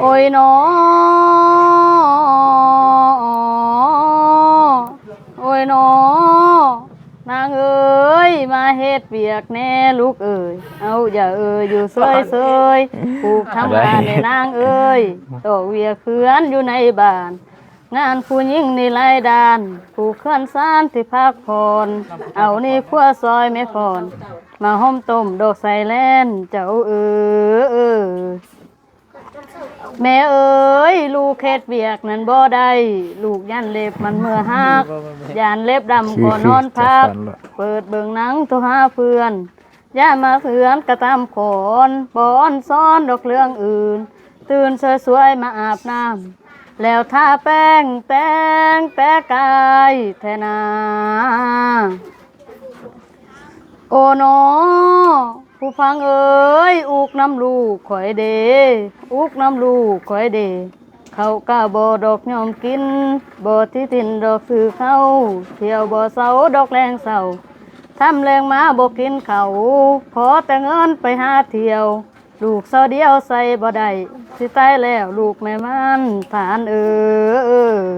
ໂອ້ຍໜໍ ໂອ້ຍໜໍ ນາງເອີຍ ມາເຮັດວຽກແດ່ລູກເອີຍ ເອົາຢ່າເອີຍຢູ່ເຊີຍໆ ປູກທຳງານແດ່ນາງເອີຍ ຕອກວຽກເຮືອນຢູ່ໃນບ້ານ ງານຜູ້ຍິງນີ້ຫຼາຍດ້ານ ປູກເຮືອນຊານທີ່ພັກຜ່ອນ ເອົາໃນຄົວຊ່ອຍແມ່ພອນ ມາຫົ່ມຕົ້ມດອກໄຊແລນ ເຈົ້າເອີຍ. ແມ່ເອີຍ ລູກເຮັດວຽກນັ້ນບໍ່ໄດ້ ລູກຢ້ານເລັບມັນເມື່ອຫັກ ຢ້ານເລັບດຳກໍນອນພັກ ເປີດເບິ່ງໜັງໂທຫາເພື່ອນ ຢ່າມາເຮືອນກະຕຳຂອນ ບໍ່ອອນຊອນດອກເລື່ອງອື່ນ ຕື່ນສວຍໆມາອາບນ້ຳ ແລ້ວທາແປ້ງແຕ່ງແປະກາຍແທ້ນາ. ໂອ້ໜໍ ຜູ້ຟັງເອີຍ ອຸກນຳລູກຂ້ອຍເດ ອຸກນຳລູກຂ້ອຍເດ ເຂົ້າກະບໍ່ດອກຍອມກິນ ບໍ່ຕິດດິນດອກຊື້ເຂົ້າ ທ່ຽວບໍ່ເຊົາດອກແລງເຊົ້າ ຄ່ຳແລງມາບໍ່ກິນເຂົ້າ ຂໍແຕ່ເງິນໄປຫາທ່ຽວ ລູກຊາວດຽວໃສ່ບໍ່ໄດ້ ຊິຕາຍແລ້ວລູກແມ່ມັນທ່ານເອີຍ.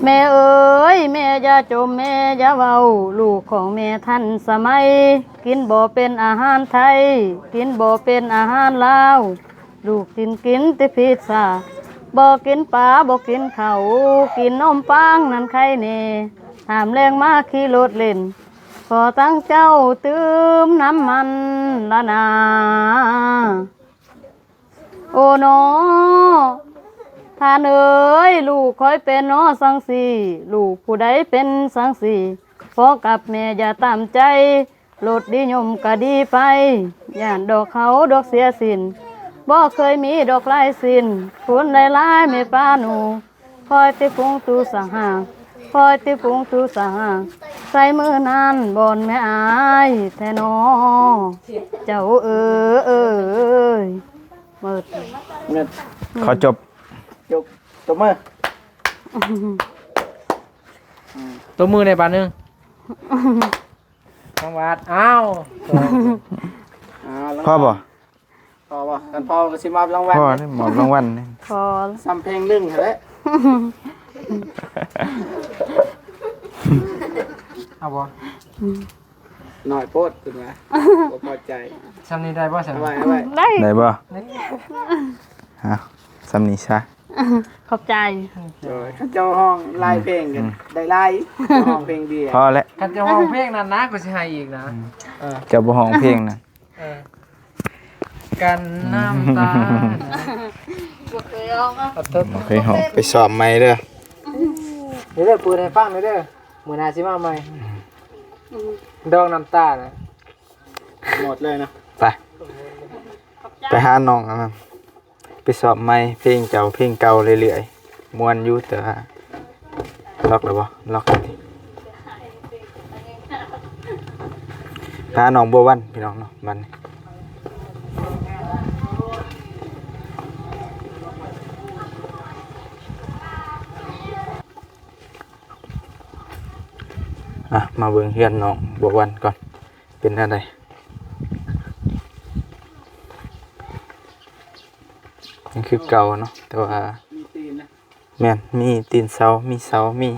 ແມ່ເອີຍ ແມ່ຢ່າຈົ່ມ ແມ່ຢ່າເວົ້າ ລູກຂອງແມ່ທັນສະໄໝ ກິນບໍ່ເປັນອາຫານໄທ ກິນບໍ່ເປັນອາຫານລາວ ລູກກິນ ກິນແຕ່ພິດຊາ ບໍ່ກິນປາ ບໍ່ກິນເຂົ້າ ກິນນົມປາງນັ້ນໄຄແນ່ ຫ້າມແລງມາຂີ່ລົດເຫຼັ້ນ ຂໍຕັ້ງເຈົ້າຕື່ມນ້ຳມັນລະນາ. ໂອ້ໜໍ ທ່ານເອີຍ ລູກຂ້ອຍເປັນໜໍສັງສີ ລູກຜູ້ໃດເປັນສັງສີ ພໍ່ກັບແມ່ຢ່າຕາມໃຈ ລົດດີຍົມກະດີໄປ ຢ້ານດອກເຂົາດອກເສຍສິ້ນ ບໍ່ເຄີຍມີດອກລາຍສິ້ນ ຝຸ່ນຫຼາຍໆແມ່ປ້າໜູ ຄອຍຕິປຸງຕູສະຫາ ຄອຍຕິປຸງຕູສະຫາ ໃສ່ມື້ນັ້ນບ່ອນແມ່ອາຍແທ້ນໍ ເຈົ້າເອີຍ. ໝົດ ເງິນ ຂໍຈົບ ຈົບ ຕົບມື ຕົບມືແດ່ບາດໜຶ່ງ ທາງວັດ ອ້າວ ອ້າວ ພໍບໍ່? ພໍບໍ່? ຄັນພໍກໍຊິມອບລາງວັນ ພໍນີ້ ມອບລາງວັນນີ້ ພໍ ສ່ຳເພງໜຶ່ງຫັ້ນແຫຼະ ເອົາບໍ່? ນ້ອຍໂພດເພິ່ນວ່າ ບໍ່ພໍໃຈ ສ່ຳນີ້ໄດ້ບໍ່? ສ່ຳ ເອົາໄວ້ ເອົາໄວ້ ໄດ້ ໄດ້ບໍ່? ເອົາ ສ່ຳນີ້ຊະ ຂອບໃຈ ໂດຍ ເຂົາເຈົ້າຮ້ອງຫຼາຍເພງກັນ ອືມ ໄດ້ຫຼາຍ ຮ້ອງເພງດຽວ ພໍແລ້ວ ຄັນເຈົ້າຮ້ອງເພງນັ້ນນະ ກໍຊິໃຫ້ອີກນະ ອືມ ເອີ ເຈົ້າບໍ່ຮ້ອງເພງນະ ເອີ ກັນນ້ຳຕາ ບໍ່ເຄີຍຮ້ອງ ບໍ່ເຄີຍຮ້ອງ ໄປຊ້ອມໃໝ່ເດີ ເດີ ເປີດໃຫ້ຟັງເດີ ມື້ໜ້າຊິມາໃໝ່ ດອກນ້ຳຕານະ ໝົດເລີຍເນາະ ໄປ ໄປຫານ້ອງອັນນັ້ນ ໄປສອບໃໝ່ ເພງເຈົ້າເພງເກົ່າເລື້ອຍໆ ມ່ວນຢູ່ ແຕ່ວ່າລັອກແລ້ວບໍ່? ລັອກແລ້ວຕິ ຫານ້ອງບົວວັນພີ່ນ້ອງເນາະ ບັດນີ້ ອ່ະ ມາເບິ່ງເຮືອນນ້ອງບົວວັນກ່ອນ ເປັນແນວໃດ? ຍັງຄືເກົ່າເນາະ ແຕ່ວ່າ ມີຕີນນະ ແມ່ນ ມີຕີນເສົາ ມີເສົາ ມີ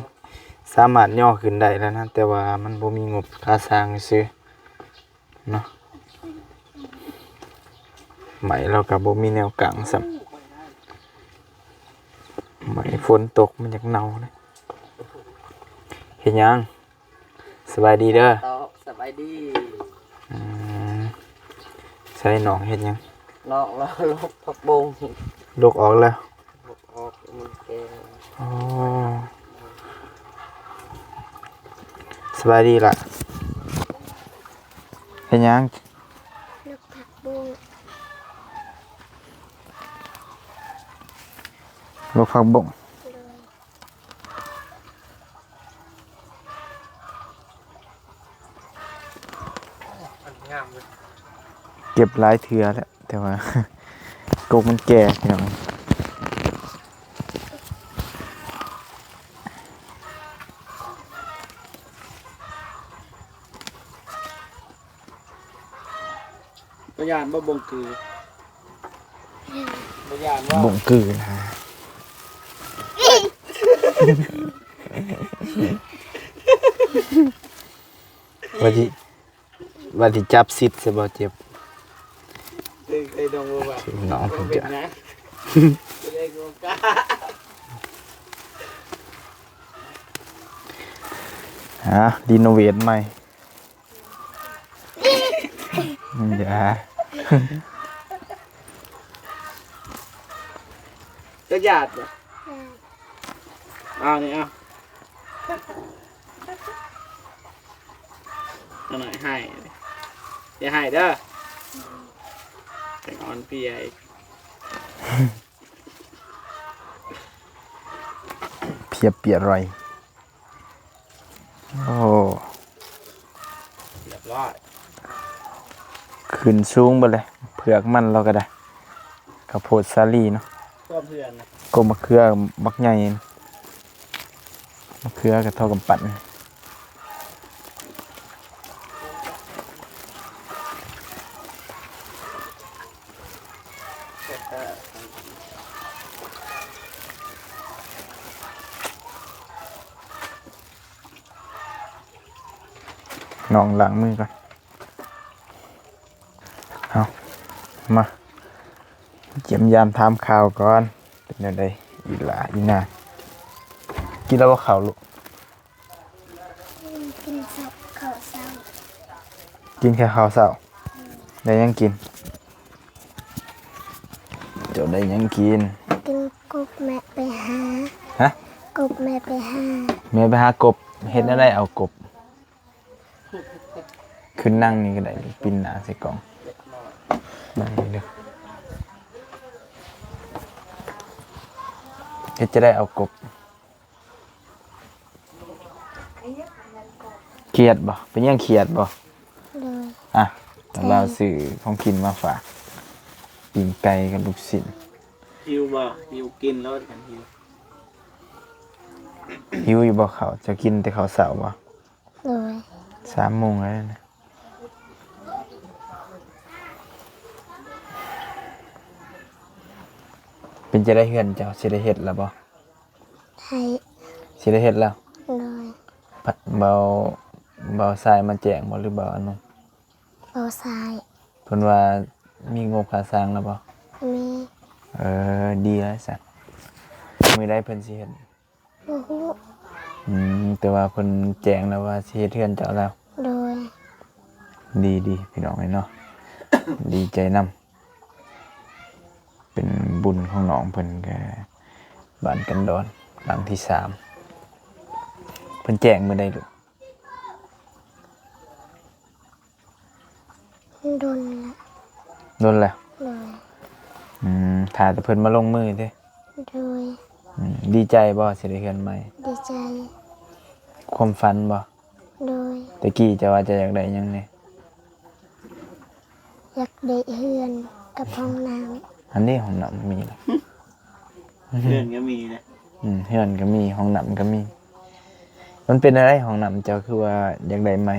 ສາມາດຍໍຂຶ້ນໄດ້ແລ້ວນະ ແຕ່ວ່າມັນບໍ່ມີງົບຄ່າສ້າງຊື່ໆເນາະ ໄມ້ລາວກໍບໍ່ມີແນວກາງຊ້ຳ ໄມ້ຝົນຕົກມັນຢາກເນົ່າເດ້ ເຮັດຫຍັງ? ສະບາຍດີເດີ ສະບາຍດີ ອືມ ໃສ່ນ້ອງເຮັດຫຍັງ? ນ້ອງລາວລົກຜັກບົ້ງ ລົກອອກແລ້ວ ລົກອອກມັນແກ່ ອໍ ສະບາຍດີລະ ເຮັດຫຍັງ? ລົກຜັກບົ້ງ ລົກຜັກບົ້ງ ໂດຍ ເກັບຫຼາຍເທື່ອແລ້ວ ແຕ່ວ່າ ກົກມັນແກ່ພີ່ນ້ອງ ບໍ່ຢ້ານບໍ່ບົ້ງຄື? ຢ້ານ ບໍ່ຢ້ານບໍ່? ບົງກືນະ ວ່າຊິ ວ່າຊິຈັບຊິດຊະບໍ່ເຈັບ. ເອີ ເອີ ນ້ອງເພິ່ນຈະ ຮະ ຣີໂນເວດໃໝ່. ຢ່າ ຈະຢາດບໍ່? ເອົານີ້ ເອົາ ເອົາໜ້ອຍ ໃຫ້ ຢ່າໃຫ້ເດີ ແຕ່ງອ່ອນເພຍອີກ. ເພຍເປຍໄຣ ໂອ້ ຮຽບຮ້ອຍ ຂຶ້ນສູງເບິດເລີຍ ເຜືອກມັນລາວກໍໄດ້ ເຂົ້າໂພດສາລີເນາະ ກວມເພື່ອນນະ ກົກມະເຂືອບັກໃຫຍ່ ມະເຂືອກະທໍ່ກຳປັ່ນ. ນ້ອງລ້າງມືກ່ອນ ເອົາ ມາ ຢ້ຽມຢາມຖາມຂ່າວກ່ອນ ເປັນແນວໃດ ອີ່ຫຼ້າອີ່ນາງ ກິນແລ້ວບໍ່ເຂົ້າລູກ? ກິນເຂົ້າ ເຂົ້າເຊົ້າ ກິນແຄ່ເຂົ້າເຊົ້າ ໄດ້ຫຍັງກິນ? ເຈົ້າໄດ້ຫຍັງກິນ? ກິນກົບແມ່ໄປຫາ ຮະ? ກົບແມ່ໄປຫາ ແມ່ໄປຫາກົບ ເຮັດແນວໃດເອົາກົບ? ຂຶ້ນນັ່ງນີ້ກໍໄດ້ ປິ່ນໜ້າໃສ່ກ້ອງ ນັ່ງນີ້ເດີ ເຮັດຈັ່ງໃດເອົາກົບ? ຄຽດບໍ່? ເປັນຫຍັງຄຽດບໍ່? ໂດຍ ອ່ະ ແລ້ວຊື້ຂອງກິນມາຝາກ ປີ້ງໄກ່ກັບລູກຊິ້ນ ຫິວບໍ່? ຫິວ ກິນໂລດຄັນຫິວ ຫິວຢູ່ບໍ່ເຂົ້າ? ເຈົ້າກິນແຕ່ເຂົ້າເຊົ້າບໍ່? ໂດຍ ສາມໂມງແລ້ວນະ ເປັນຈັ່ງໃດເຮືອນເຈົ້າ ຊິໄດ້ເຮັດແລ້ວບໍ່? ໄດ້ ຊິໄດ້ເຮັດແລ້ວ ໂດຍ ເບົາ ເບົາຊາຍມາແຈ້ງບໍ່ ຫຼືເບົາອັນນັ້ນ? ເບົາຊາຍ ເພິ່ນວ່າມີງົບຄ່າສ້າງແລ້ວບໍ່? ມີ ເອີ ດີແລ້ວຊັ້ນ ມື້ໃດເພິ່ນຊິເຮັດ? ບໍ່ຮູ້ ອືມ ແຕ່ວ່າເພິ່ນແຈ້ງແລ້ວວ່າຊິເຮັດເຮືອນເຈົ້າແລ້ວ ໂດຍ ດີໆ ພີ່ນ້ອງເອີຍເນາະ ດີໃຈນຳ ເປັນບຸນຂອງນ້ອງເພິ່ນ ກະບ້ານກັນດອນຫຼັງທີສາມ ເພິ່ນແຈ້ງມື້ໃດລູກ? ດົນລະ ດົນແລ້ວ ໂດຍ ອືມ ຖ້າແຕ່ເພິ່ນມາລົງມືຕິ ໂດຍ ອືມ ດີໃຈບໍ່ ຊິໄດ້ເຮືອນໃໝ່? ດີໃຈ ຄວາມຝັນບໍ່? ໂດຍ ແຕ່ກີ້ເຈົ້າວ່າເຈົ້າຢາກໄດ້ຫຍັງແດ່? ຢາກໄດ້ເຮືອນກັບຫ້ອງນ້ຳ ອັນນີ້ຫ້ອງນ້ຳມີແລ້ວ ເຮືອນກໍມີນະ ອືມ ເຮືອນກໍມີ ຫ້ອງນ້ຳກໍມີ ມັນເປັນແນວໃດຫ້ອງນ້ຳເຈົ້າ ຄືວ່າຢາກໄດ້ໃໝ່?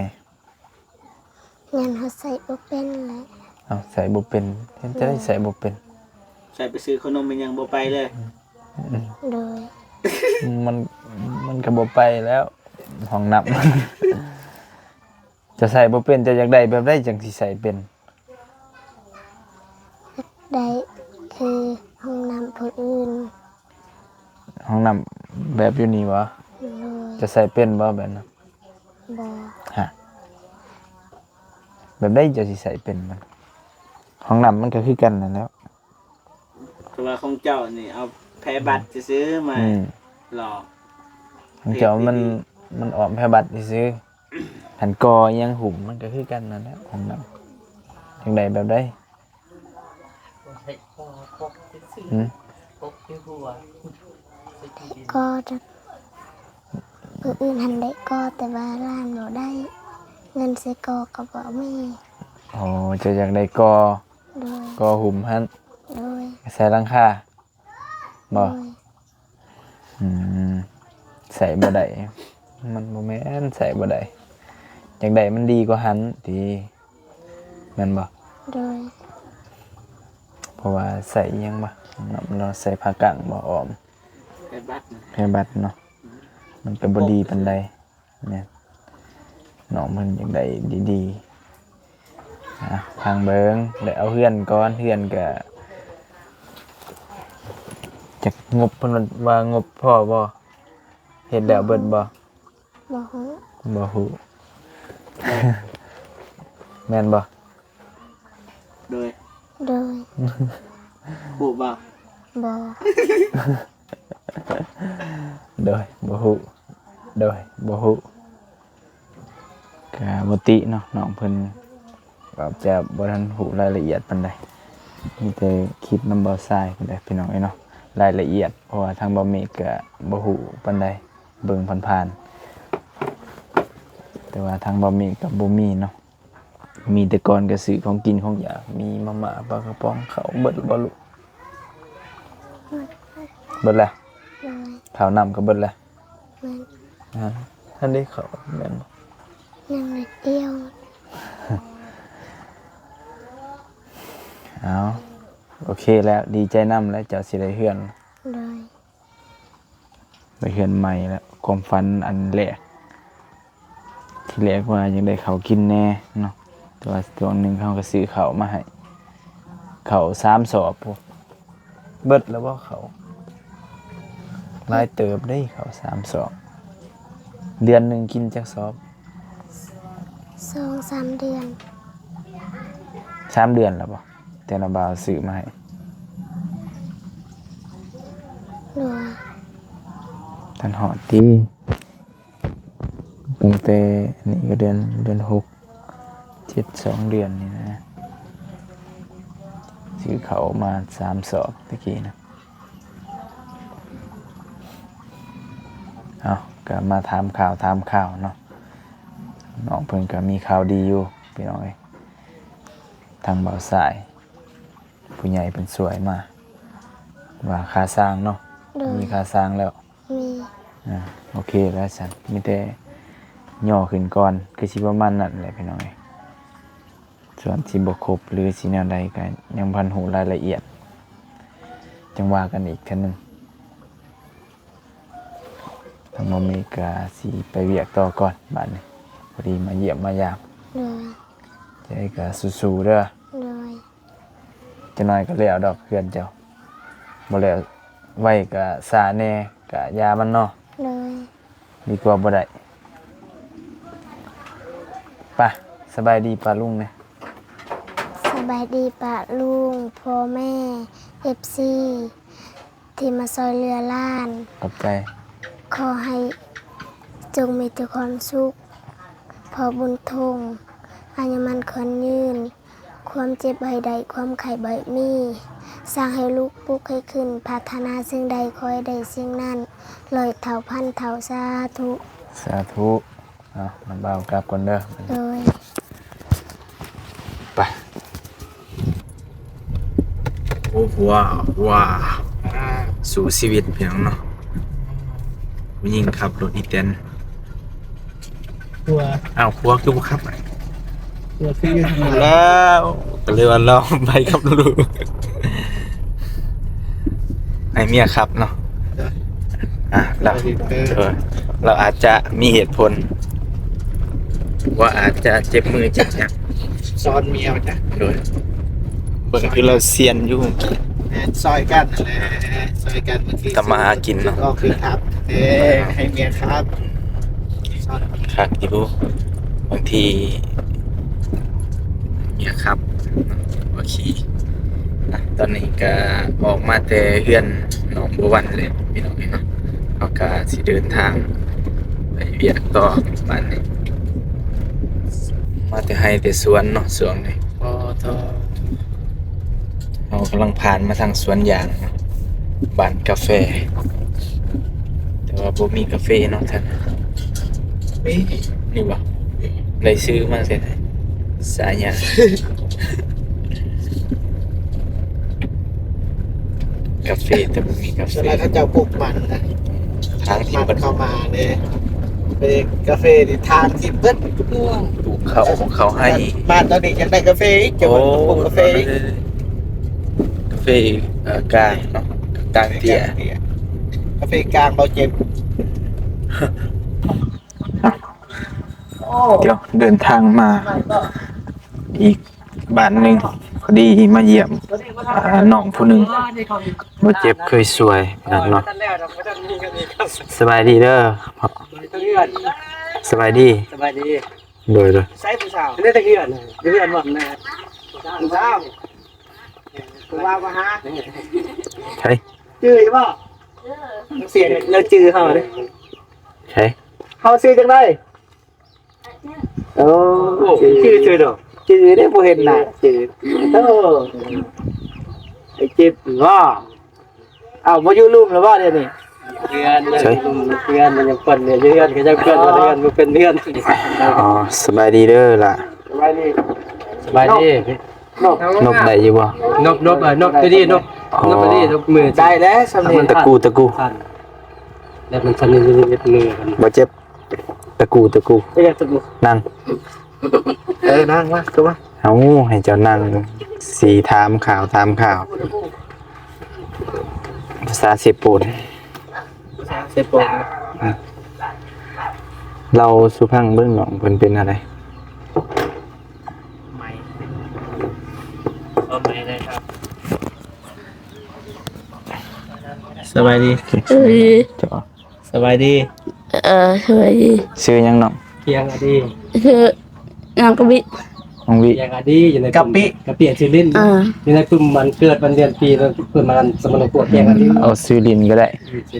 ຍ້ອນເຮົາໃຊ້ບໍ່ເປັນແຫຼະ ເອົ້າ ໃຊ້ບໍ່ເປັນ ເຮັດຈັ່ງໃດໃຊ້ບໍ່ເປັນ? ໃຊ້ໄປຊື້ຂະໜົມອີ່ຫຍັງບໍ່ໄປເລີຍ ອືມ ໂດຍ ມັນ ມັນກໍບໍ່ໄປແລ້ວ ຫ້ອງນ້ຳ ເຈົ້າໃຊ້ບໍ່ເປັນ ເຈົ້າຢາກໄດ້ແບບໃດຈັ່ງຊິໃຊ້ເປັນ? ຢາກໄດ້ຄືຫ້ອງນ້ຳຜູ້ອື່ນ ຫ້ອງນ້ຳແບບຢູ່ນີ້ບໍ່? ໂດຍ ເຈົ້າໃຊ້ເປັນບໍ່ແບບນັ້ນ? ບໍ່ ຮະ ແບບໃດເຈົ້າຊິໃຊ້ເປັນມັນ? ຫ້ອງນ້ຳມັນກໍຄືກັນນັ້ນແຫຼ້ວ ແຕ່ວ່າຂອງເຈົ້ານີ້ເອົາແພບັດຊື່ໆ ມາ ອືມ ຫຼອກ ຂອງເຈົ້າມັນ ມັນອ້ອມແພບັດຊື່ໆ ຄັນກໍ່ຫຍັງຫຸ້ມມັນກໍຄືກັນນັ້ນແຫຼະ ຫ້ອງນ້ຳ ຈັ່ງໃດແບບໃດ? ອືມ ກໍ ຜູ້ອື່ນຫັ້ນໄດ້ກໍ່ ແຕ່ວ່າຫຼານບໍ່ໄດ້ ເງິນຊິກໍ່ກໍບໍ່ມີ ອໍ ເຈົ້າຢາກໄດ້ກໍ່ ໂດຍ ກໍ່ຫຸ້ມຫັ້ນ ໂດຍ ໃສ່ຫຼັງຄາ ບໍ່? ໂດຍ ອືມ ໃສ່ບໍ່ໄດ້ ມັນບໍ່ແມ່ນໃສ່ບໍ່ໄດ້ ຢາກໄດ້ມັນດີກວ່າຫັ້ນຕິ ແມ່ນບໍ່? ໂດຍ ເພາະວ່າໃສ່ອີ່ຫຍັງວະ ນ້ອງເນາະ ໃສ່ຜ້າກັ້ງບໍ່ ອ້ອມ ແພບັດນະ ແພບັດເນາະ ມັນກໍບໍ່ດີປານໃດ. ແມ່ນ ນ້ອງເພິ່ນຢາກໄດ້ດີໆ ອ່ະ ຟັງເບິ່ງ ແລ້ວເອົາເຮືອນກ່ອນ ເຮືອນກະຈັກງົບ ເພິ່ນວ່າງົບພໍບໍ່? ເຮັດແລ້ວເບິດບໍ່? ບໍ່ຮູ້ ບໍ່ຮູ້ ແມ່ນບໍ່? ໂດຍ ໂດຍ ຮູ້ບໍ່? ບໍ່ ໂດຍ ບໍ່ຮູ້ ໂດຍ ບໍ່ຮູ້ ກະບໍ່ຕິເນາະ ນ້ອງເພິ່ນອາດຈະບໍ່ທັນຮູ້ລາຍລະອຽດປານໃດ ມີແຕ່ຄລິບນຳບ່າວຊາຍພຸ້ນແຫຼະ ພີ່ນ້ອງເອີຍເນາະ ລາຍລະອຽດ ເພາະວ່າທາງບ່າວເມກກະບໍ່ຮູ້ປານໃດ ເບິ່ງຜ່ານໆ ແຕ່ວ່າທາງບ່າວເມກກະບໍ່ມີເນາະ. ມີແຕ່ກ່ອນກໍຊື້ຂອງກິນຂອງຢາກ ມີມາມ່າ ປາກະປ໋ອງ ເຂົ້າ ເບິດແລ້ວບໍ່ລູກ? ເບິດແລ້ວ ໂດຍ ເຂົ້ານ້ຳກໍເບິດແລ້ວ ແມ່ນ ອ່າ ທັນໄດ້ເຂົ້າແມ່ນບໍ່? ຍັງໜ້ອຍດຽວ ເອົາ ໂອເຄແລ້ວ ດີໃຈນຳແລ້ວ ເຈົ້າຊິໄດ້ເຮືອນ ໂດຍ. ໄດ້ເຮືອນໃໝ່ແລ້ວ ຄວາມຝັນອັນແລກ ທີແລກວ່າຢາກໄດ້ເຂົ້າກິນແດ່ເນາະ ແຕ່ວ່າຊ່ວງໜຶ່ງເຮົາກໍຊື້ເຂົ້າມາໃຫ້ ເຂົ້າສາມສອບພຸ້ນ ເບິດແລ້ວບໍ່ເຂົ້າ? ຫຼາຍເຕີບເດ້ເຂົ້າສາມສອບ ເດືອນໜຶ່ງກິນຈັກສອບ? ສອງສາມເດືອນ ສາມເດືອນແລ້ວບໍ່? ແຕ່ລະບ່າວຊື້ມາໃຫ້ ໂດຍ ທັນຮອດຕິ ຕັ້ງແຕ່ນີ້ກໍເດືອນ ເດືອນຫົກ ເຈັດ ສອງເດືອນນີ້ນະ ຊື້ເຂົ້າມາສາມສອບຕະກີ້ນະ ເອົາ ກໍມາຖາມຂ່າວ ຖາມຂ່າວເນາະ ນ້ອງເພິ່ນກໍມີຂ່າວດີຢູ່ ພີ່ນ້ອງເອີຍ ທາງບ່າວຊາຍ ຜູ້ໃຫຍ່ເພິ່ນຊ່ວຍມາ ວ່າຄ່າສ້າງເນາະ ໂດຍ ມີຄ່າສ້າງແລ້ວ ມີ ອ່າ ໂອເຄແລ້ວຊັ້ນ ມີແຕ່ຍໍຂຶ້ນກ່ອນ ຄືຊິປະມານນັ້ນແຫຼະ ພີ່ນ້ອງເອີຍ ສ່ວນຊິບໍ່ຄົບ ຫຼືຊິແນວໃດ ກໍຍັງບໍ່ທັນຮູ້ລາຍລະອຽດ ຈັ່ງວ່າກັນອີກເທື່ອໜຶ່ງ. ທາງນ້ອງເມກະຊິໄປວຽກຕໍ່ກ່ອນບາດນີ້ ພໍດີມາຢ້ຽມມາຢາມ ໂດຍ ຈັ່ງໃດກະສູ້ໆເດີ ໂດຍ ຈັກໜ້ອຍກະແລ້ວດອກເຮືອນເຈົ້າ ບໍ່ແລ້ວໄວກະຊ້າແດ່ກະຢ່າມັນເນາະ ໂດຍ ດີກວ່າບໍ່ໄດ້ ໄປ ສະບາຍດີປ້າລຸງແດ່ ສະບາຍດີປ້າລຸງ ພໍ່ແມ່ ເອັຟຊີ ທີ່ມາຊ່ອຍເຫຼືອຫຼານ ຂອບໃຈ ຂໍໃຫ້ຈົ່ງມີແຕ່ຄວາມສຸກ ພໍ່ບຸນທົງ ອາຍຸໝັ້ນຂວັນຍືນ ຄວາມເຈັບໃຫ້ໄດ້ ຄວາມໄຂ້ບໍ່ໃຫ້ມີ ສ້າງໃຫ້ລຸກ ປຸກໃຫ້ຂຶ້ນ ປາດຖະໜາສິ່ງໃດ ຂໍໃຫ້ໄດ້ສິ່ງນັ້ນ ຮ້ອຍເທົ່າ ພັນເທົ່າ ສາທຸ ສາທຸ. ເອົາ ນ້ອງບ່າວກັບກ່ອນເດີ ໂດຍ ໄປ ໂອ້ ຜົວ ຜົວ ສູ້ຊີວິດພີ່ນ້ອງເນາະ ຜູ້ຍິງຂັບລົດອີແຕນ ຜົວ ອ້າວ ຜົວຄືບໍ່ຂັບ ຜົວຄືຢູ່ທາງຫຼັງ ແລ້ວ ກໍເລີຍວ່າລອງໄປກັບລູກ ໃຫ້ເມຍຂັບເນາະ ອ່າ ລາວ ເອີ ລາວອາດຈະມີເຫດຜົນ ວ່າອາດຈະເຈັບມືເຈັບຫຍັງ ສອນເມຍວ່າຊັ້ນ ໂດຍ ເບິ່ງຄືລາວຊຽນຢູ່ ແມ່ນ ຊ່ອຍກັນຫັ້ນແຫຼະ ຊ່ອຍກັນ ບາງທີ ທຳມາຫາກິນເນາະ ກໍຄືຂັບ ເອີ ໃຫ້ເມຍຂັບ ຄັກຢູ່ ບາງທີເມຍຂັບ ໂອເຄ ອ່ະ ຕອນນີ້ກະອອກມາແຕ່ເຮືອນນ້ອງບົວວັນແລ້ວ ພີ່ນ້ອງເອີຍເນາະ ເຮົາກະຊິເດີນທາງໄປວຽກຕໍ່ບາດນີ້ ມາແຕ່ໄຮ່ແຕ່ສວນເນາະ ຊ່ວງນີ້ ໂອ້ໂທ້ ເຮົາກຳລັງຜ່ານມາທາງສວນຢາງ ບ້ານກາແຟ ແຕ່ວ່າບໍ່ມີກາເຟເນາະທ່ານ ມີ ນີ້ບໍ່? ໄດ້ຊື້ມາແຕ່ໃສ? ສາຍາ ກາເຟ ແຕ່ບໍ່ມີກາເຟ ສ່ວນຫຼາຍເຂົາເຈົ້າປູກມັນນະ ທາງທີ່ມັນເຂົ້າມາເດ້ ເປັນກາເຟທີ່ທາງທີ່ເບິດທຸກເມືອງ ປູກເຂົ້າ ເຂົ້າໄຮ່ ບ້ານເຈົ້ານີ້ຢາກໄດ້ກາເຟອີກ ເຈົ້າ ໂອ້ ປູກກາເຟອີກ ເອີ ກາ ເຟ ເອີ ກາງເນາະ ກາງເຕ້ຍ ກາເຟກາງເບົາເຈັບ. ດຽວເດີນທາງມາອີກບ້ານໜຶ່ງ ພໍດີມາຢ້ຽມ ອ່າ ນ້ອງຜູ້ໜຶ່ງ ບໍ່ເຈັບເຄີຍຊ່ວຍນັ້ນເນາະ. ສະບາຍດີເດີ ສະບາຍດີ ສະບາຍດີ ໂດຍ ໂດຍ. ໃສຜູ້ສາວ? ໃນແຕ່ເຮືອນ ຢູ່ເຮືອນບໍ່? ຜູ້ສາວ ຜູ້ວ່າມາຫາ ໃສ? ຈື່ຢູ່ບໍ່? ສຽງລາວຈື່ເຮົາເດ້. ໃສ? ເຮົາຊື່ຈັ່ງໃດ? ໂອ້ ຈື່ ຈື່ ຈື່ເດ້ ບໍ່ເຫັນໜ້າ ຈື່. ໂອ້ ໄອ້ເຈັບຫວາ? ອ້າວ ບໍ່ຢູ່ລຸ່ມແລ້ວບໍ່ດຽວນີ້? ເຮືອນ ໃສ? ເຮືອນມັນຍັງເປັນເຮືອນ ເຮືອນກໍຍັງເປັນເຮືອນ ເຮືອນບໍ່ເປັນເຮືອນ. ອໍ ສະບາຍດີເດີຫຼ້າ. ສະບາຍດີ ສະບາຍດີ. ນົບ ນົບໄດ້ຢູ່ບໍ່? ນົບ ນົບ ເອີ ນົບຕົວນີ້ ນົບ ອໍ ນົບຕົວນີ້ ນົບມື ໄດ້ແລ້ວສ່ຳນີ້ ຕະກູ ຕະກູ ແລ້ວມັນສັ່ນຢູ່ໃນມື. ບໍ່ເຈັບ ຕະກູ ຕະກູ ເອີ ຕະກູ ນັ່ງ ເອີ ນັ່ງມາ ໂຕມາ. ເອົາ ໃຫ້ເຈົ້ານັ່ງ ຊິຖາມຂ່າວ ຖາມຂ່າວ ພາສາເຊໂປນ ພາສາເຊໂປນ. ອືມ ເລົ່າສູ່ຟັງເບິ່ງ ນ້ອງເພິ່ນເປັນແນວໃດ? ໄໝ ເອົາໄໝໄດ້ຄັບ. ສະບາຍດີ ເອີ ສະບາຍດີ ເອີ ສະບາຍດີ. ຊື່ຫຍັງນ້ອງ? ກຽງອາດີ ຊື່ນ້ອງກະບິ ນ້ອງບິ ກຽງອາດີ ຢູ່ໃນກະປິ ກະປິຊື່ຫຼິ້ນ ເອີ ຢູ່ໃນກຸ່ມວັນເກີດວັນເດືອນປີ ເພິ່ນມາສະມະໂນຄົວກຽງອາດີ. ເອົາຊື່ຫຼິ້ນກໍໄດ້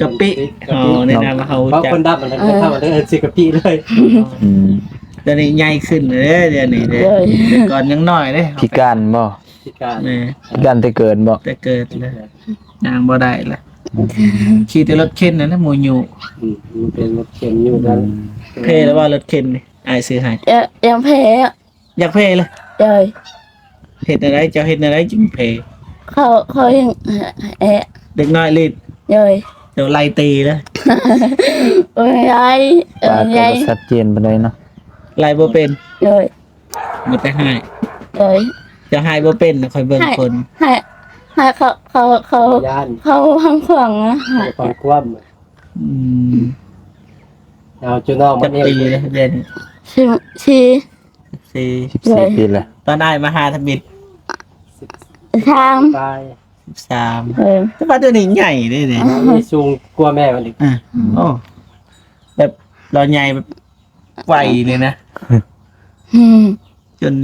ກະປິ ເຮົາແນະນຳວ່າເຮົາ ເພາະຄົນດຳມັນ ເອີ ເຂົາເອີ້ນຊື່ກະປິເລີຍ. ອືມ ດຽວນີ້ໃຫຍ່ຂຶ້ນເດ້ ດຽວນີ້ເດ້ ໂດຍ ແຕ່ກ່ອນຍັງນ້ອຍເດ້. ພິການບໍ່? ພິການ ແມ່ນ ພິການແຕ່ເກີດບໍ່? ແຕ່ເກີດເລີຍ ຍ່າງບໍ່ໄດ້ລະ ອືມ ຂີ່ແຕ່ລົດເຂັນນັ້ນແຫຼະ ໝູຢູ່. ອືມ ມັນເປັນລົດເຂັນຢູ່ນັ້ນ. ອືມ ເພແລ້ວວ່າລົດເຂັນນີ້ ອ້າຍຊື້ໃຫ້ ເອີ ຍັງເພ ຢາກເພເລີຍ. ໂດຍ ເຮັດແນວໃດ ເຈົ້າເຮັດແນວໃດຈຶ່ງເພ? ເຂົາ ເຂົາຍັງ ເອະ ເດັກນ້ອຍຫຼິ້ນ. ໂດຍ ເຈົ້າໄລ່ຕີເລີຍ ໂອ້ຍ ໄລ່ ເອີ ປາກກໍບໍ່ຊັດເຈນປານໃດເນາະ ໄລ່ບໍ່ເປັນ. ໂດຍ ບໍ່ໄດ້ຮ້າຍ ໂດຍ ເຈົ້າຮ້າຍບໍ່ເປັນນະ ຂ້ອຍເບິ່ງຄົນ ໃຫ້ ໃຫ້ເຂົາ ເຂົາ ເຂົາ ຢ້ານ ເຂົາຮັງຂວາງນະ ໃຫ້ຄວາມຄວາມ. ອືມ ເອົາຈຸນ້ອງມັນເອງ ຈັກປີແລ້ວດຽວນີ້? ສິບສີ່ ສິບສີ່ ສິບສີ່ປີແລ້ວ ຕອນອ້າຍມາຫາທຳອິດ ສິບສາມ ປາຍ ສິບສາມ ເອີ ແຕ່ວ່າດຽວນີ້ໃຫຍ່ເດ້ນີ້ ມີສູງກວ່າແມ່ມັນອີກ. ອືມ ໂອ້ ແບບລາວໃຫຍ່ແບບໄວເລີຍນະ ອືມ ຈົນ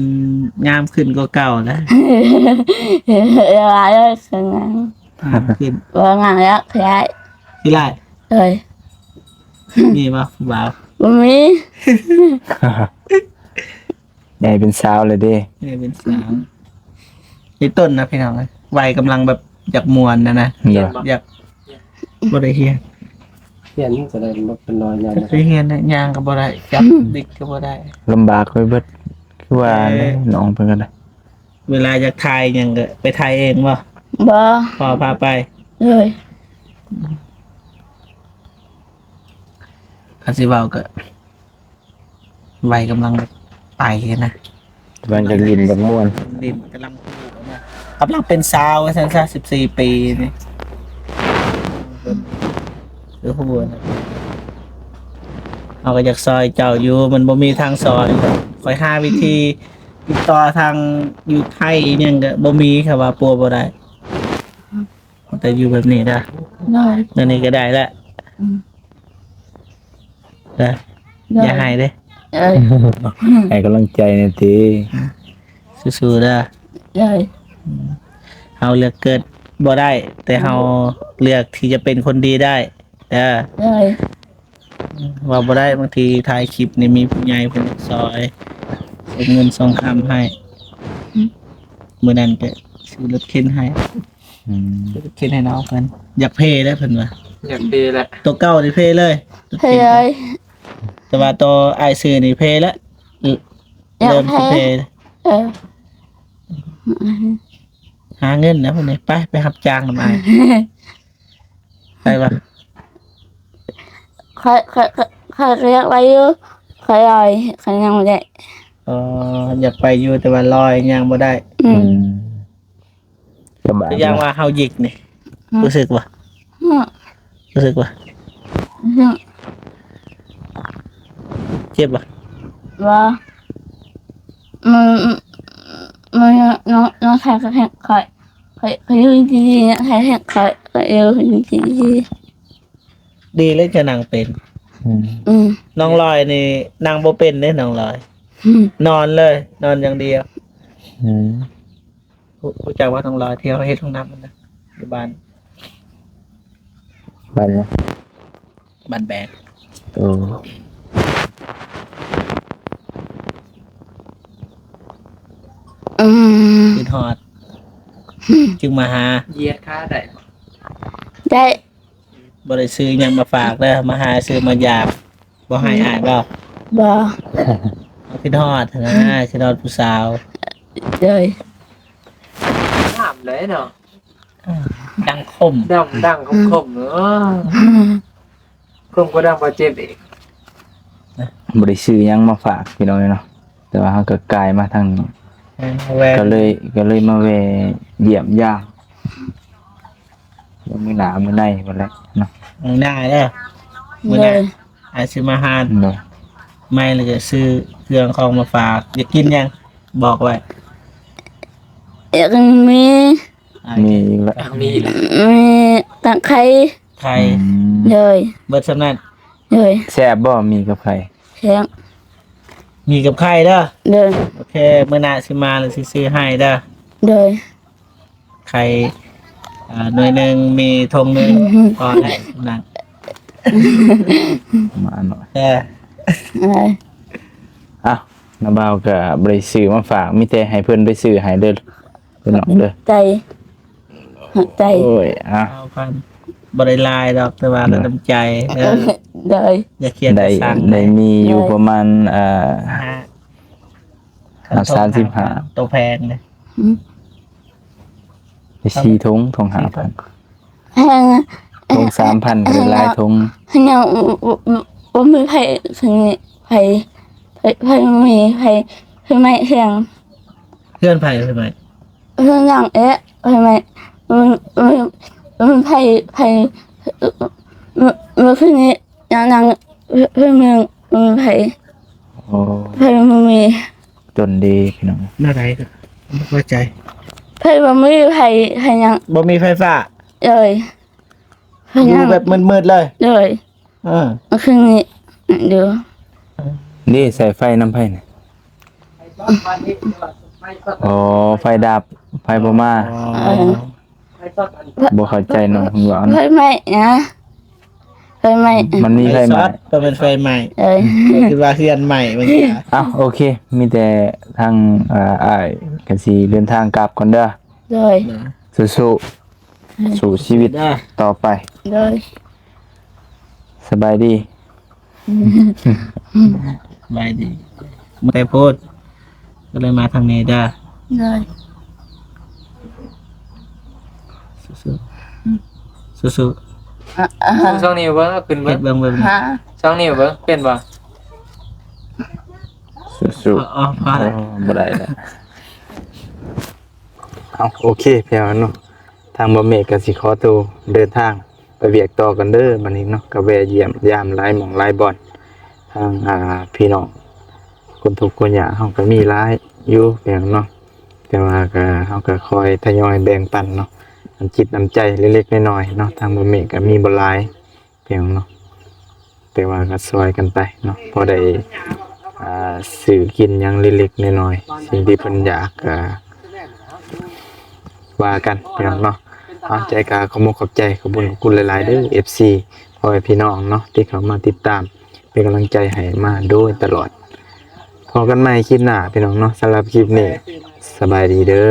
ງາມຂຶ້ນກວ່າເກົ່ານະ ເອີ ວ່າເລີຍຄືງາມ ງາມຂຶ້ນ ວ່າງາມແລ້ວ ຄືອ້າຍ ຄືຫຼ້າຍ ເອີຍ ມີບໍ່ຜູ້ບ່າວ? ບໍ່ມີ ໃຫຍ່ເປັນສາວແລ້ວເດ້ ໃຫຍ່ເປັນສາວ. ນີ້ຕົ້ນນະພີ່ນ້ອງເອີຍ ໄວກຳລັງແບບຢາກມ່ວນນະນະ ໂດຍ ຢາກ ບໍ່ໄດ້ຮຽນ ຮຽນກໍໄດ້ບໍ່ເປັນຮ້ອຍຢ່າງ ໄປຮຽນນະ ຍ່າງກໍບໍ່ໄດ້ ຈັບດິກກໍບໍ່ໄດ້ ລຳບາກໄປເບິດ ຄືວ່າ ເອີ ນ້ອງເພິ່ນກໍໄດ້. ເວລາຢາກຖ່າຍຫຍັງກໍໄປຖ່າຍເອງບໍ່? ບໍ່ ພໍ່ພາໄປ ໂດຍ ຄັນຊິເວົ້າກໍ ໄວກຳລັງໄປນະ ກຳລັງຈະຫຼິ້ນຈະມ່ວນ ຫຼິ້ນກຳລັງ ກຳລັງເປັນສາວວ່າຊັ້ນຊະ ສິບສີ່ປີນີ້ ຄືຮູ້ນະ ເຮົາກໍຢາກຊ່ອຍເຈົ້າຢູ່ ມັນບໍ່ມີທາງຊ່ອຍ ຂ້ອຍຫາວິທີຕິດຕໍ່ທາງຢູ່ໄທອີ່ຫຍັງກໍບໍ່ມີ ເຂົາວ່າປົວບໍ່ໄດ້ ແຕ່ຢູ່ແບບນີ້ເດີ ໂດຍ ແນວນີ້ກໍໄດ້ລະ ອືມ ເດີ ໂດຍ ຢ່າໄຫ້ເດີ ເອີ ໃຫ້ກຳລັງໃຈແດ່ຕິ ສູ້ໆເດີ ໂດຍ ເຮົາເລືອກເກີດບໍ່ໄດ້ ແຕ່ເຮົາເລືອກທີ່ຈະເປັນຄົນດີໄດ້ເດີ ໂດຍ ເວົ້າບໍ່ໄດ້ ບາງທີຖ່າຍຄລິບນີ້ມີຜູ້ໃຫຍ່ເພິ່ນຊ່ອຍ ສົ່ງເງິນສົ່ງຄຳໃຫ້ ອືມ ມື້ນັ້ນກໍຊື້ລົດເຂັນໃຫ້ ອືມ ເຮັດໃຫ້ນ້ອງເພິ່ນ ຢາກເພແລ້ວເພິ່ນວ່າ ຢາກເພແລ້ວ ໂຕເກົ່ານີ້ເພເລີຍ ເພເລີຍ ແຕ່ວ່າໂຕອ້າຍຊື້ນີ້ເພແລ້ວ ຢາກເພ ເລີ່ມຊິເພ ເອີ ຫາເງິນນະເພິ່ນນີ້ ໄປ ໄປຮັບຈ້າງນຳອ້າຍ ໄປວະ ຂ້ອຍ ຂ້ອຍ ຂ້ອຍ ຂ້ອຍກໍຢາກໄປຢູ່ ຂ້ອຍລອຍ ຂ້ອຍຍ່າງບໍ່ໄດ້ ອໍ ຢາກໄປຢູ່ ແຕ່ວ່າລອຍຍ່າງບໍ່ໄດ້ ອືມ ອືມ ສະບາຍ ຄືຢ່າງວ່າເຮົາຢິກນີ້ ຮະ ຮູ້ສຶກບໍ່? ຮະ ຮູ້ສຶກບໍ່? ຮະ ເຈັບບໍ່? ບໍ່ ມັນ ມັນ ນ້ອງ ນ້ອງຊາຍກໍແຮງຂ້ອຍ ຂ້ອຍ ຂ້ອຍຢູ່ດີໆ ນ້ອງຊາຍແຮງຂ້ອຍ ຂ້ອຍຢູ່ດີໆ ດີເລີຍຈະນັ່ງເປັນ. ອືມ ອືມ ນ້ອງລອຍນີ້ນັ່ງບໍ່ເປັນເດ້ ນ້ອງລອຍ ອືມ ນອນເລີຍ ນອນຢ່າງດຽວ. ອືມ ຮູ້ ຮູ້ຈັກວ່ານ້ອງລອຍທີ່ເຮົາເຮັດຫ້ອງນ້ຳຫັ້ນນະ ຢູ່ບ້ານ ບ້ານຫຍັງ? ບ້ານແບກ. ໂອ້ ອືມ ຄິດຮອດ ຈຶ່ງມາຫາ. ຢຽດຂາໄດ້ບໍ່? ໄດ້. ບໍ່ໄດ້ຊື້ຫຍັງມາຝາກເດີ ມາຫາຊື້ມາຢາມ. ບໍ່ໃຫ້ ອືມ ອ້າຍບໍ່? ບໍ່. ເຮົາຄິດຮອດຫັ້ນນະ ຄິດຮອດຜູ້ສາວ. ໂດຍ. ງາມເລີຍເນາະ ດັງຄົມ ດັງ ດັງຄົມໆ ເອີ ຄົມກວ່າດັງບາດເຈັບອີກ. ບໍ່ໄດ້ຊື້ຫຍັງມາຝາກພີ່ນ້ອງເອີຍເນາະ ແຕ່ວ່າເຮົາກໍກາຍມາທາງນີ້ ເອີ ມາແວ່ ກໍເລີຍ ກໍເລີຍມາແວ່ຢ້ຽມຢາມ ມື້ໜ້າມື້ໃນພຸ້ນແຫຼະເນາະ ມື້ໜ້າເດີ ມື້ໜ້າ ໂດຍ ອ້າຍຊິມາຫາ ໂດຍ ໃໝ່ ແລ້ວກໍຊື້ເຄື່ອງຂອງມາຝາກ. ຢາກກິນຫຍັງ? ບອກໄວ້. ຢາກມີ ມີອີກແລ້ວ ຢາກມີອີກແລ້ວ ມີຕາໄຂ່ ໄຂ່ ອືມ ໂດຍ ເບິດສ່ຳນັ້ນ ໂດຍ ແຊບບໍ່ ໝີ່ກັບໄຂ່? ແຊບ ໝີ່ກັບໄຂ່ເດີ ໂດຍ ໂອເຄ ມື້ໜ້າຊິມາແລ້ວຊິຊື້ໃຫ້ເດີ ໂດຍ ໄຂ່ ເອີ ໜ່ວຍໜຶ່ງ ໝີ່ຖົງໜຶ່ງ ພໍແລ້ວນັ້ນ ມາໜ້ອຍ ເອີ ເອີ ເອົ້າ ນ້າບ່າວກໍບໍ່ໄດ້ຊື້ມາຝາກ ມີແຕ່ໃຫ້ເພິ່ນໄປຊື້ໃຫ້ເດີ ພີ່ນ້ອງເດີ ໃຈ ໃຈ ໂອ້ຍ ອ່ະ ຊາວພັນ ບໍ່ໄດ້ຫຼາຍດອກ ແຕ່ວ່າ ໂດຍ ລະນ້ຳໃຈເດີ ໂດຍ ຢ່າຄຽດ ໄດ້ ຢ່າຊັງ ໄດ້ມີຢູ່ ໂດຍ ປະມານ ເອີ ຫ້າ ເອົາ ສາມສິບຫ້າ ໂຕແພງເດ້ ອືມ ໄປສີ່ຖົງ ຖົງຫ້າພັນ ແພງ ຖົງສາມພັນ ກໍໄດ້ຫຼາຍຖົງ ຍັງບໍ່ ບໍ່ ບໍ່ ບໍ່ມີໃຜ ໃຜ ໃຜ ໃຜ ບໍ່ມີໃຜ ໃຜໄໝ້ແຮງ ເຮືອນໃຜ ໃຜໄໝ້ ເຮືອນຫຼັງເອະ ໃຜໄໝ້ ມັນ ມັນ ມັນໃຜ ໃຜ ເມື່ອຄືນນີ້ ນາງ ນາງ ເພິ່ນ ເພິ່ນ ເພິ່ນ ເພິ່ນ ໂອ້ ເພິ່ນບໍ່ມີ ຈົນດີພີ່ນ້ອງ ແນວໃດກໍບໍ່ເຂົ້າໃຈ ເພິ່ນບໍ່ມີໄຟ ໄຟຫຍັງ ບໍ່ມີໄຟຟ້າ ໂດຍ ໄຟຫຍັງ ຢູ່ແບບມືດໆເລີຍ ໂດຍ ເອີ ເມື່ອຄືນນີ້ ໂດຍ ນີ້ໃຊ້ໄຟນຳໃຜນີ້? ອໍ ໄຟດັບ ໄຟບໍ່ມາ ເອີ ບໍ່ເຂົ້າໃຈນ້ອງເພິ່ນເວົ້ານະ ໄຟໄໝ້ນະ ໄຟໄໝ້ ມັນມີໄຟໄໝ້ ໄຟຊັອດ ບໍ່ແມ່ນໄຟໄໝ້ ເອີ ຄິດວ່າເຮືອນໄໝ້ເມື່ອກີ້. ເອົ້າ ໂອເຄ ມີແຕ່ທາງ ເອີ ອ້າຍກໍຊິເດີນທາງກັບກ່ອນເດີ ໂດຍ ສູ້ໆ ເອີ ສູ້ຊີວິດຕໍ່ໄປ ໂດຍ ສະບາຍດີ. ສະບາຍດີ ແຕ່ພຸ້ນ ກໍເລີຍມາທາງນີ້ເດີ ໂດຍ ສູ້ໆ ສູ້ໆ ອ່າ ອ່າ ສອງນິ້ວເບິ່ງ ເອົາຂຶ້ນເບິ່ງ ເຮັດເບິ່ງ ເບິ່ງ ຮະ ສອງນິ້ວເບິ່ງ ເປັນບໍ່? ສູ້ໆ ອໍ ພໍແລ້ວ ບໍ່ໄດ້ແລ້ວ. ເອົາ ໂອເຄ ພີ່ນ້ອງເນາະ ທາງບ່າວເມກກໍຊິຂໍໂຕເດີນທາງໄປວຽກຕໍ່ກັນເດີ ບັດນີ້ເນາະ ກໍແວ່ຢ້ຽມຢາມຫຼາຍໝ່ອງຫຼາຍບ່ອນ ທາງ ອ່າ ພີ່ນ້ອງຄົນທຸກຄົນຍາກເຮົາກໍມີຫຼາຍຢູ່ ພີ່ນ້ອງເນາະ ແຕ່ວ່າກໍ ເຮົາກໍຄອຍທະຍອຍແບ່ງປັນເນາະ ນ້ຳຈິດນ້ຳໃຈເລັກໆນ້ອຍໆເນາະ ທາງບ່າວເມກກໍມີບໍ່ຫຼາຍ ພີ່ນ້ອງເນາະ ແຕ່ວ່າກໍຊ່ອຍກັນໄປເນາະ ພໍໄດ້ ອ່າ ຊື້ກິນຫຍັງເລັກໆນ້ອຍໆ ສິ່ງທີ່ເພິ່ນຢາກກໍວ່າກັນ ພີ່ນ້ອງເນາະ. ເອົາ ໃຈກະຂອບມຸກຂອບໃຈ ຂອບຄຸນ ຂອບຄຸນຫຼາຍໆເດີ ເອັຟຊີ ພໍ່ແມ່ພີ່ນ້ອງເນາະ ທີ່ເຂົ້າມາຕິດຕາມ ເປັນກຳລັງໃຈໃຫ້ມາໂດຍຕະຫຼອດ. ພໍ້ກັນໃໝ່ຄລິບໜ້າ ພີ່ນ້ອງເນາະ ສຳລັບຄລິບນີ້ ສະບາຍດີເດີ.